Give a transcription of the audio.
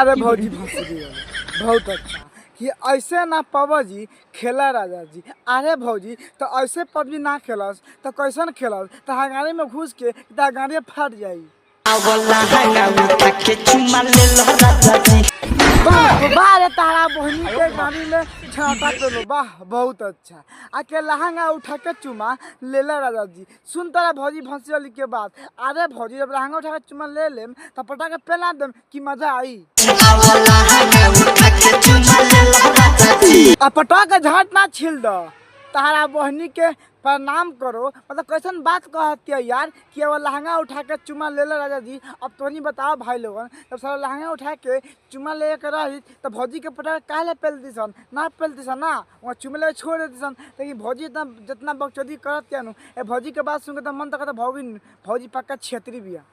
बारे भौजी भंसुरी वाले, बहुत अच्छा कि ऐसे ना पबजी खेला राजा जी। अरे भौजी तो ऐसे पबजी ना खेलस तो कैसन खेलस? तो गाड़ी में घुस के तो गाड़ी फट जाई। वाह वाह रे तारा बहनी के गाड़ी में छाता पे लो, वाह बहुत अच्छा। आके लहंगा उठा के चुमा लेला राजा जी। सुन तारा भौजी भंसी वाली के बात। अरे भौजी जब लहंगा उठा के चुमा ले लेम तो पटा के पेला देम कि मजा आई। आ पटा के झाट ना छील दो। तारा बहनी के प्रणाम करो, मतलब कैसन बात कहती है यार कि वो लहंगा उठा के चुमा ले ले राजा जी। अब तो नहीं बताओ भाई लोगन, जब सारा लहंगा उठा के चुमा ले के रही तो भौजी के पटा काहे ले पेल दिसन? ना पेल दिसन ना, वहाँ चुमा ले छोड़ दिसन। लेकिन भौजी इतना जितना बकचोदी करत क्या नु, ए भौजी के बात सुन के तो मन तो कहता भौजी भौजी पक्का छेत्री बिया।